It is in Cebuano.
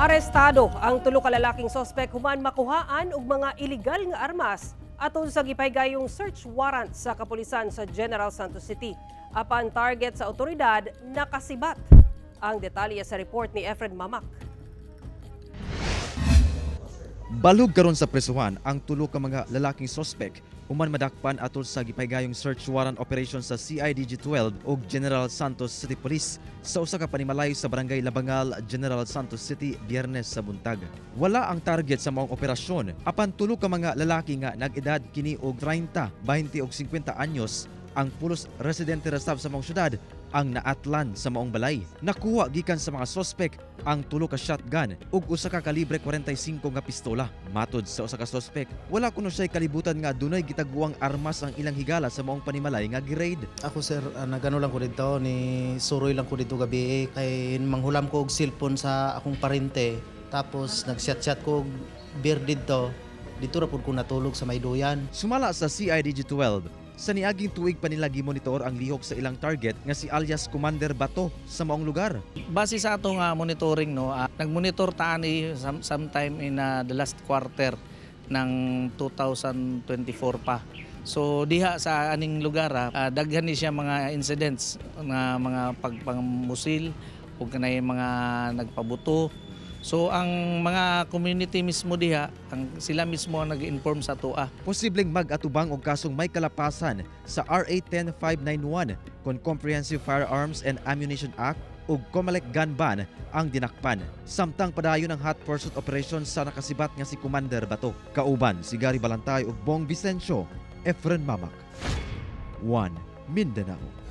Arestado ang tulo ka lalaking sospek human makuhaan og mga iligal nga armas atol sa gipahigayong search warrant sa kapulisan sa General Santos City. Apan target sa otoridad, nakasibat. Ang detalye sa report ni Efren Mamak. Balhog karon sa presuhan ang tulo ka mga lalaking sospek human madakpan atol sa gipahigayong search warrant operation sa CIDG 12 ug General Santos City Police sa usa ka panimalay sa Barangay Labangal, General Santos City, Biyernes sa buntag. Wala ang target sa maong operasyon apan tulo ka mga lalaki nga nag-edad kini og 30, 20 ug 50 anyos ang pulos residente ra sab sa maong syudad ang naatlan sa maong balay. Nakuha gikan sa mga sospek ang tulo ka shotgun ug usa ka kalibre 45 nga pistola. Matod sa usa ka sospek, wala kuno siya'y kalibutan nga dunay gitaguang armas ang ilang higala sa maong panimalay nga gi-raid. Ako, sir, nagano lang ko dito, ni suroy lang ko dito gabi eh, kay manghulam ko og cellphone sa akong parente. Tapos nag-chat-chat ko og beer dito. Dito ra pud ko natulog sa may duyan. Sumala sa CIDG 12, sa niaging tuig pa nila gimonitor ang lihok sa ilang target nga si alias Commander Bato sa maong lugar. Base sa atong monitoring, no, nagmonitor ta ani sometime in the last quarter ng 2024 pa. So diha sa aning lugar, daghan ni siya mga incidents nga mga pagpangmusil ug kanay mga nagpabuto. So ang mga community mismo diha, ang sila mismo ang nag-inform sa atoa. Posibleng mag-atubang og kasong may kalapasan sa RA 10591 kon Comprehensive Firearms and Ammunition Act ug COMELEC gun ban ang dinakpan. Samtang padayon ang hot pursuit operation sa nakasibat nga si Commander Bato. Kauban si Gary Balantay ug Bong Vicencio, Efren Mamak. 1 Mindanao.